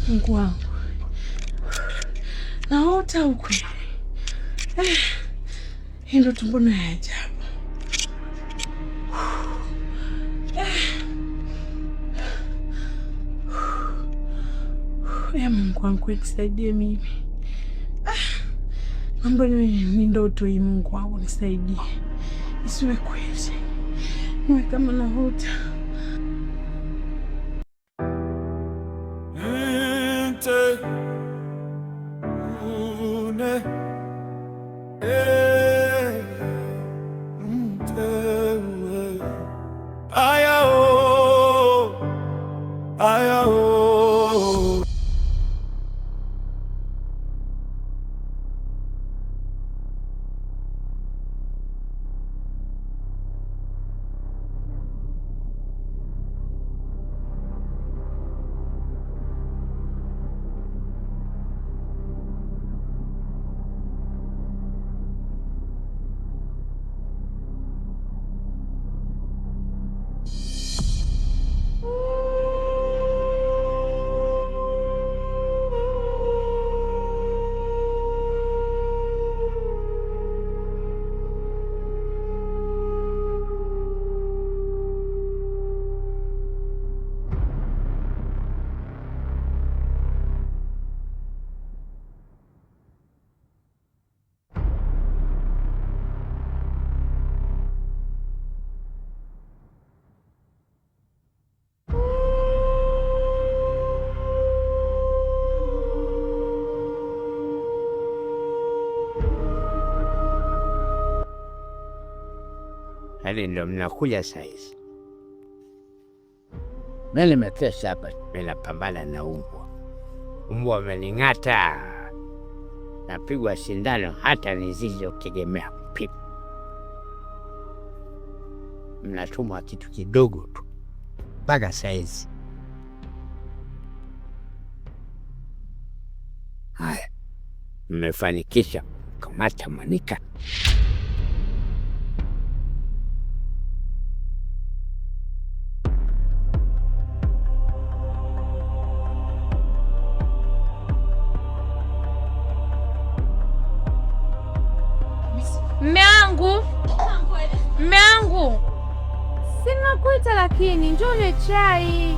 Mungu wangu, naota ukweli. Eh, hii ndoto mbona ya ajabu? Ya Mungu wangu nisaidie mimi. Naomba niwe ni ndoto hii, Mungu wangu nisaidie, isiwe kweli, niwe kama naota. Nte une e nte aya o aya o. Hali ndo mnakuja saizi. Mi nimetesa hapa, ninapambana na umbwa. Umbwa wamening'ata, napigwa sindano hata nisizotegemea kupigwa. Mnatumwa kitu kidogo tu mpaka saizi. Haya, mmefanikisha kamata Monica. Mme wangu, mme wangu, sinakuita lakini njoo unywe chai.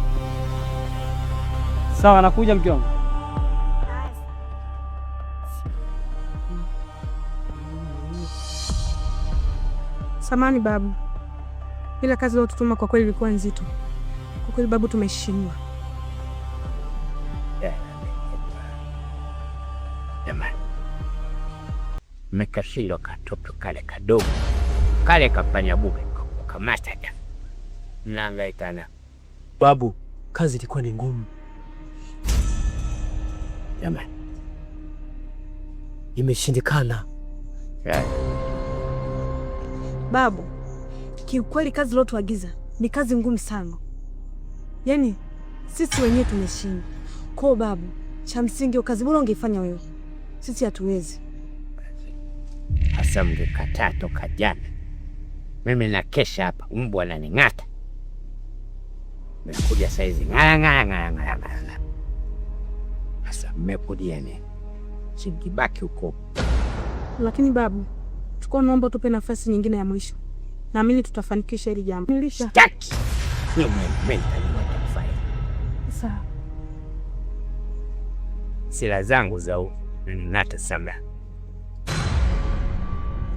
Sawa, nakuja mke wangu. Samahani babu, ila kazi uliyotutuma kwa kweli ilikuwa nzito. Kwa kweli babu, tumeshindwa. Jamani, mmekashindwa katoto kale kadogo kale kafanya bube kukamata ta mnahangaikana. Babu, kazi ilikuwa ni ngumu. Jamani, Imeshindikana. Babu, kiukweli kazi uliotuagiza ni kazi ngumu sana, yaani sisi wenyewe tumeshindwa. Kwa babu, cha msingi hiyo kazi bora ungeifanya wewe, sisi hatuwezi. Hasa mngekataa toka jana. Mimi nakesha hapa, mbwa ananing'ata. Mmekuja saizi ng'ara ng'ara ng'ara ng'ara ng'ara. Sasa mmekuja nini? Singibaki huko. Lakini babu, tulikuwa naomba tupe nafasi nyingine ya mwisho, naamini tutafanikisha hili jambo. Nilisha Sitaki. Mimi nitajua cha. Sawa. Sila zangu za natasema.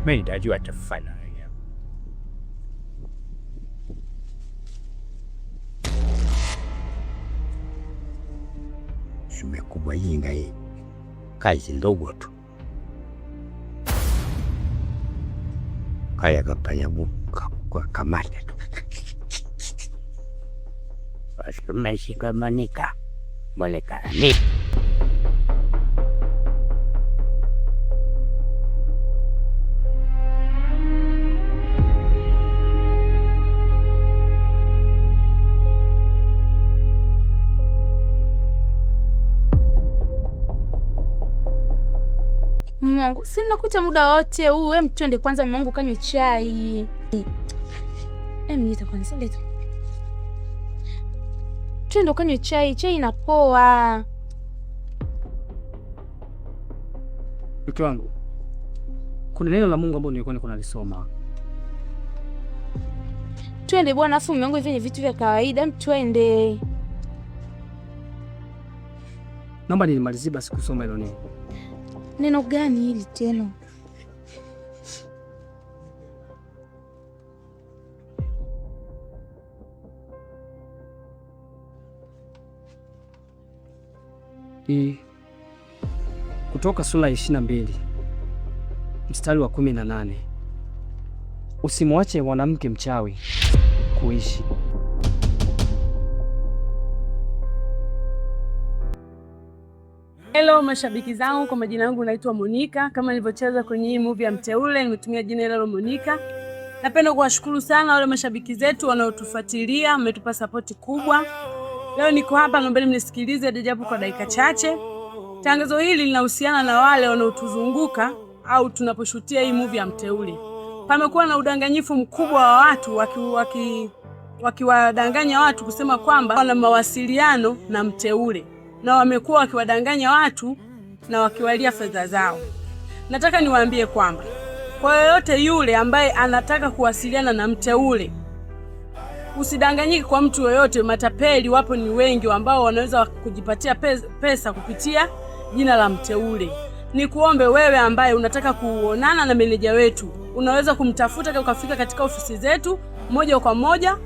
Mimi nitajua cha kufanya wenyewe. Shume kubwa yinga hii. Kazi ndogo tu. Kaya kapanya buka kwa kamata tu. Washumeshika Monica. Monica ni Mume wangu, si nakuita muda wote huu. Wewe mtwende kwanza, mume wangu, kanywe chai. Leta kwanza, leta. Twende ukanywe chai, chai inapoa. Mke wangu, kuna neno la Mungu ambalo nilikuwa niko nalisoma. Twende bwana, afu mume wangu hivi ni vitu vya kawaida, twende. Naomba nilimalizie basi kusoma hilo neno. Neno gani hili tena? Ni Kutoka sura ya 22 mstari wa 18. Usimwache mwanamke mchawi kuishi. Hello mashabiki zangu, kwa majina yangu naitwa Monica. Kama nilivyocheza kwenye hii movie ya Mteule, nimetumia jina hilo Monica. Napenda kuwashukuru sana wale mashabiki zetu wanaotufuatilia, mmetupa sapoti kubwa. Leo niko hapa, naombeni mnisikilize japo kwa dakika chache. Tangazo hili linahusiana na wale wanaotuzunguka au tunaposhutia hii movie ya Mteule. Pamekuwa na udanganyifu mkubwa wa watu wakiwadanganya watu kusema kwamba wana mawasiliano na Mteule na wamekuwa wakiwadanganya watu na wakiwalia fedha zao. Nataka niwaambie kwamba kwa yoyote yule ambaye anataka kuwasiliana na Mteule, usidanganyike kwa mtu yoyote. Matapeli wapo ni wengi ambao wanaweza kujipatia pesa kupitia jina la Mteule. Nikuombe wewe ambaye unataka kuonana na meneja wetu, unaweza kumtafuta ukafika katika ofisi zetu moja kwa moja.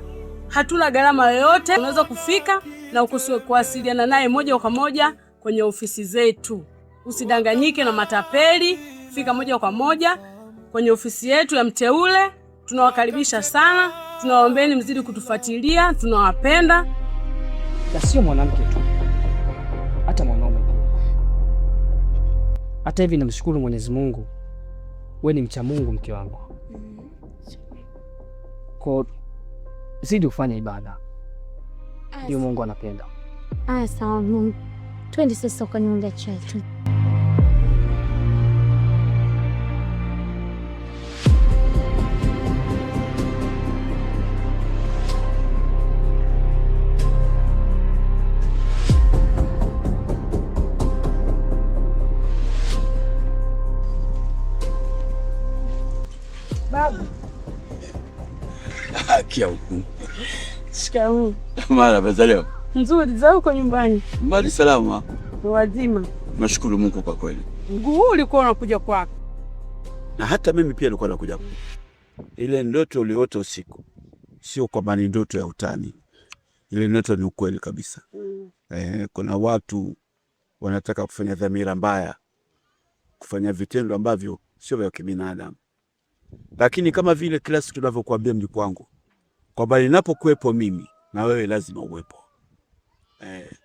Hatuna gharama yoyote, unaweza kufika na kuwasiliana naye moja kwa moja kwenye ofisi zetu. Usidanganyike na matapeli, fika moja kwa moja kwenye ofisi yetu ya Mteule. Tunawakaribisha sana, tunawaombeni mzidi kutufuatilia, tunawapenda. Na sio mwanamke tu, hata mwanaume pia. Hata hivi namshukuru Mwenyezi Mungu, we ni mcha Mungu mke wangu, kwa zidi kufanya ibada, ndio Mungu anapenda. Aya, sawa Mungu, twende sasa ukanywa chai tu. Babu. Haki ya huku. Shikamoo. Mara za leo. Nzuri za huko nyumbani. Mbali salama. Wazima. Nashukuru Mungu kwa kweli. Mguu huu ulikuwa unakuja kwako. Na hata mimi pia nilikuwa nakuja. Ile ndoto uliota usiku sio kwamba ni ndoto ya utani. Ile ndoto ni ukweli kabisa. Kuna watu wanataka kufanya dhamira mbaya, kufanya vitendo ambavyo sio vya kibinadamu. Lakini kama vile kila siku tunavyokuambia mjukuu wangu kwamba ninapokuwepo mimi na wewe lazima uwepo.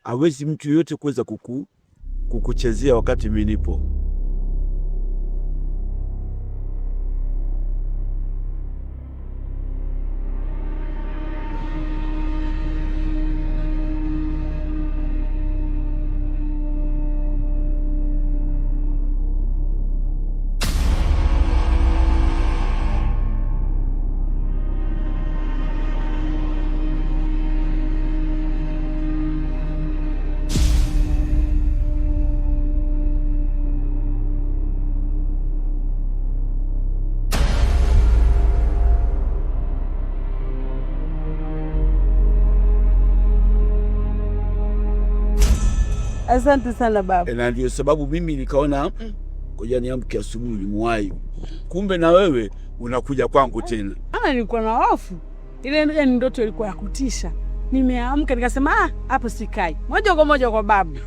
Hawezi mtu yoyote kuweza kukuchezea wakati mimi nipo. Asante sana baba. Na ndio sababu mimi nikaona ngoja niamke asubuhi nimuwahi. Kumbe na wewe unakuja kwangu tena. Maana nilikuwa na hofu. Ile ni ndoto ilikuwa ya kutisha. Nimeamka nikasema ah, hapo sikai. Moja kwa moja kwa babu.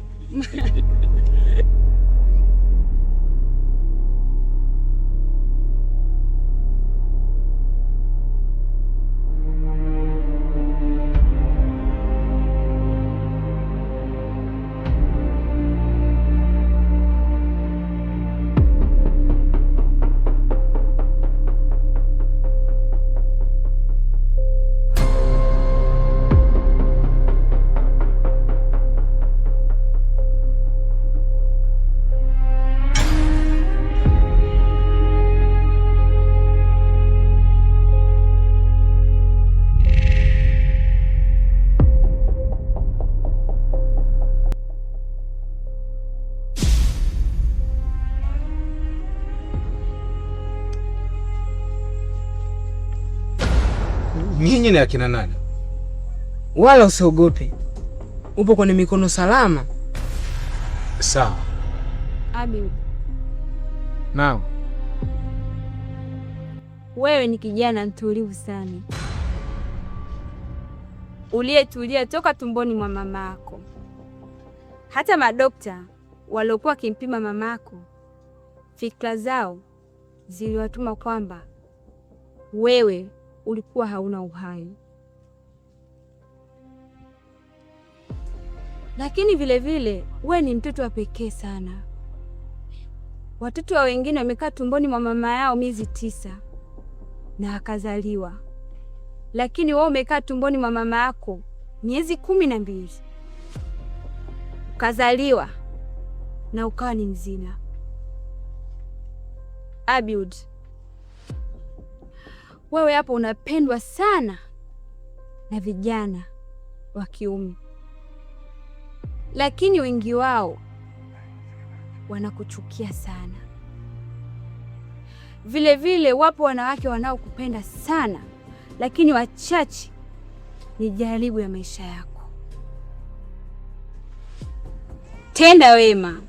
Ninyi ni akina nani? Wala usiogope, upo kwenye mikono salama. Sawa. Abi, Naam. wewe ni kijana mtulivu sana, uliyetulia toka tumboni mwa mamako. Hata madokta waliokuwa wakimpima mamako, fikra zao ziliwatuma kwamba wewe ulikuwa hauna uhai. Lakini vile vile wewe ni mtoto wa pekee sana. Watoto wa wengine wamekaa tumboni mwa mama yao miezi 9 na akazaliwa, lakini wewe umekaa tumboni mwa mama yako miezi 12 ukazaliwa na ukawa ni mzima. Abiud, wewe hapo unapendwa sana na vijana wa kiume, lakini wengi wao wanakuchukia sana. Vile vile wapo wanawake wanaokupenda sana, lakini wachache ni jaribu ya maisha yako. Tenda wema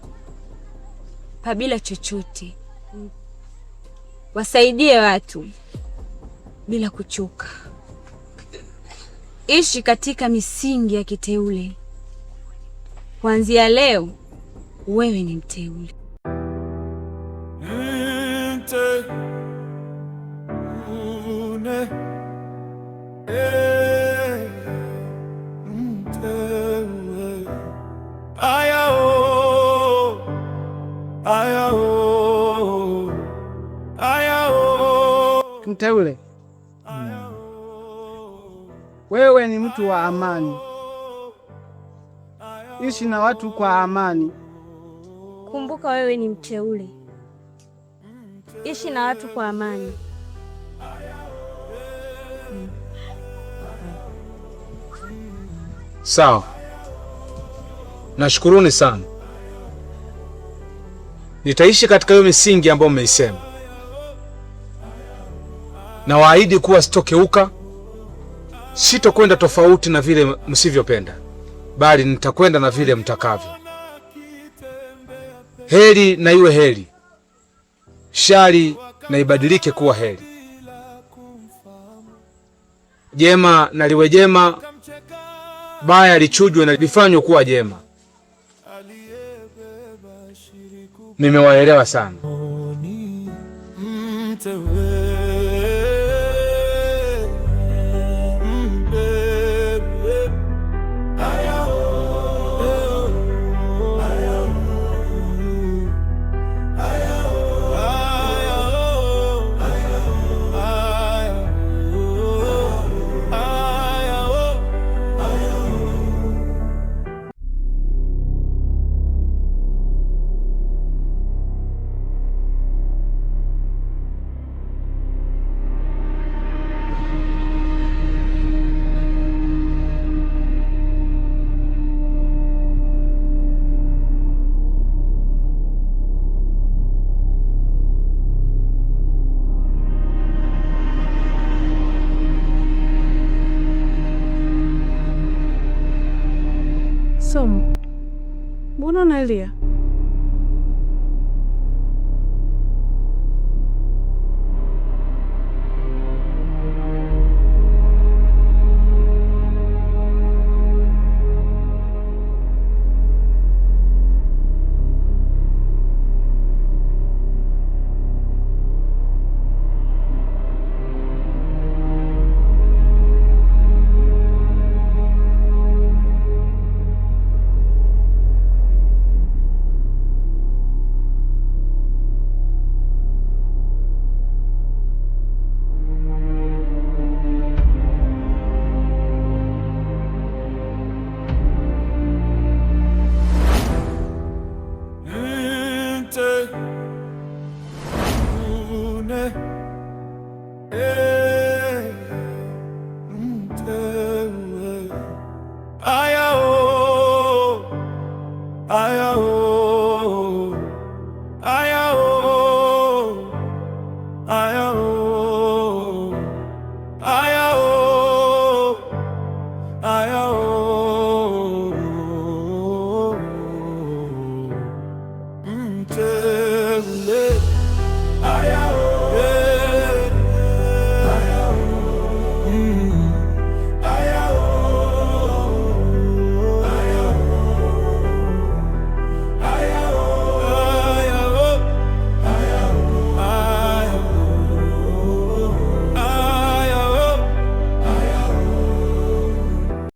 pabila chochote, wasaidie watu bila kuchoka. Ishi katika misingi ya kiteule. Kuanzia leo wewe ni mteule. Mteule, mteule. Aya o, aya o, aya o. Mteule, wewe ni mtu wa amani. Ishi na watu kwa amani. Kumbuka wewe ni mteule. Ishi na watu kwa amani. Sawa. Nashukuruni sana. Nitaishi katika hiyo misingi ambayo mmeisema. Nawaahidi kuwa sitokeuka, sitokwenda tofauti na vile msivyopenda, bali nitakwenda na vile mtakavyo. Heri na iwe heri, shari na ibadilike kuwa heri, jema na liwe jema, baya lichujwe na lifanywe kuwa jema. Nimewaelewa sana. Somo, mbona unalia? Mteule. Aya o, aya.